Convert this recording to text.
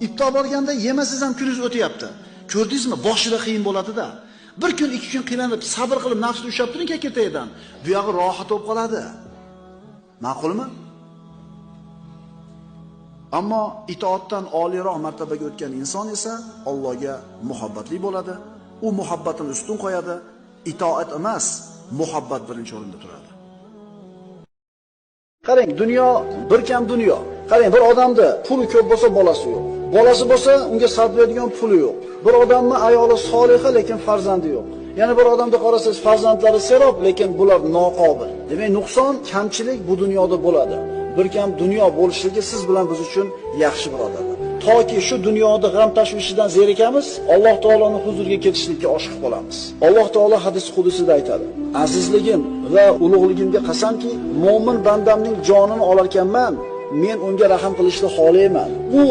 Ittob olganda yemasangiz ham kuningiz o'tyapti. Ko'rdingizmi? Boshida qiyin bo'ladi-da. Bir kun, ikki kun qiynalib, sabr qilib nafsni ushlab turing kekirtagidan. Bu yog'i rohat bo'lib qoladi. Ma'qulmi? Ammo itoatdan oliyroq martabaga o'tgan inson esa Allohga muhabbatli bo'ladi. U muhabbatini ustun qo'yadi. Itoat emas, muhabbat birinchi o'rinda turadi. Qarang, dunyo bir kam dunyo. Qarang, bir odamda puli ko'p bo'lsa bolasi yo'q. Bolasi bo'lsa unga sarflaydigan puli yo'q. Bir odamning ayoli soliha, lekin farzandi yo'q. Yana bir odamda qarasangiz farzandlari serob, lekin bular noqobil. Demak, nuqson, kamchilik bu dunyoda bo'ladi. Bir kam dunyo bo'lishligi siz bilan biz uchun yaxshi birodarlar. Toki shu dunyoda g'am tashvishidan zerikamiz, Alloh taoloning huzuriga ketishlikka oshiqib qolamiz. Alloh taolo hadis qudusida aytadi: azizligim va ulug'ligimga qasamki, mo'min bandamning jonini olarkanman, men unga rahm qilishni xohlayman. U